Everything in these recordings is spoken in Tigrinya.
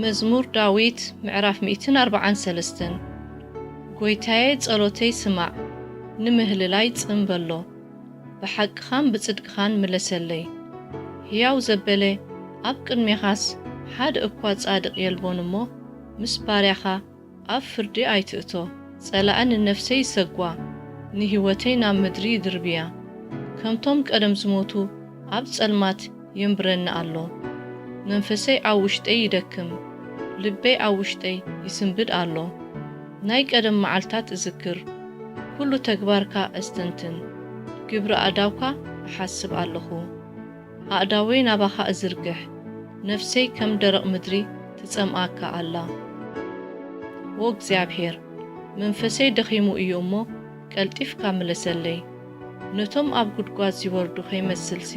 መዝሙር ዳዊት ምዕራፍ ሚእትን ኣርብዓን ሰለስተን። ጐይታየ፣ ጸሎተይ ስማዕ፣ ንምህልላይ ጽን በሎ፣ ብሓቅኻን ብጽድቅኻን ምለሰለይ። ሕያው ዘበለ ኣብ ቅድሜኻስ ሓደ እኳ ጻድቕ የልቦን እሞ፣ ምስ ባርያኻ ኣብ ፍርዲ ኣይትእቶ። ጸላኢ ንነፍሰይ ይሰጓ፣ ንህይወተይ ናብ ምድሪ ይድርብያ። ከምቶም ቀደም ዝሞቱ ኣብ ጸልማት የንብረኒ ኣሎ። መንፈሰይ ኣብ ውሽጠይ ይደክም፣ ልበይ ኣብ ውሽጠይ ይስንብድ ኣሎ። ናይ ቀደም መዓልታት እዝክር፣ ኩሉ ተግባርካ እስተንትን፣ ግብሪ ኣእዳውካ እሓስብ ኣለኹ። ኣእዳወይ ናባኻ እዝርግሕ፣ ነፍሰይ ከም ደረቕ ምድሪ ትጸምኣካ ኣላ። ዎ እግዚኣብሔር፣ መንፈሰይ ደኺሙ እዩ እሞ፣ ቀልጢፍካ ምለሰለይ። ነቶም ኣብ ጉድጓድ ዚወርዱ ኸይመስልሲ፣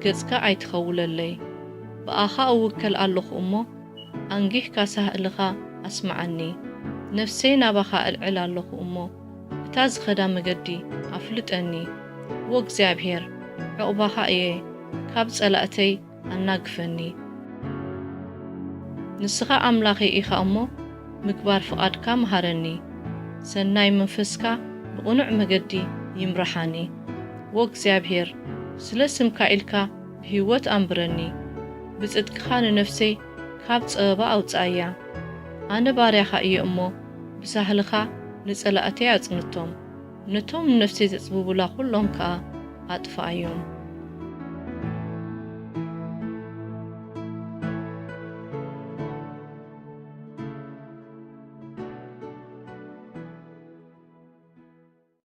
ገጽካ ኣይትኸውለለይ። ብኣኻ እውከል ኣለኹ እሞ፣ ኣንጊህካ ሳህእልኻ ኣስምዓኒ። ነፍሰይ ናባኻ እልዕል ኣለኹ እሞ፣ እታ ዝኸዳ መገዲ ኣፍልጠኒ። ዎ እግዚኣብሔር፣ ዕቑባኻ እየ፣ ካብ ጸላእተይ ኣናግፈኒ። ንስኻ ኣምላኸይ ኢኻ እሞ፣ ምግባር ፍቓድካ ምሃረኒ። ሰናይ መንፈስካ ብቕኑዕ መገዲ ይምርሓኒ። ዎ እግዚኣብሔር፣ ስለ ስምካ ኢልካ ብህይወት ኣንብረኒ። ብጽድቅኻ ንነፍሰይ ካብ ጸበባ ኣውጽኣያ። ኣነ ባርያኻ እየ እሞ፣ ብሳህልኻ ንጸላእተይ ኣጽንቶም። ነቶም ንነፍሰይ ዘጽብቡላ ኹሎም ከኣ ኣጥፍኣዮም።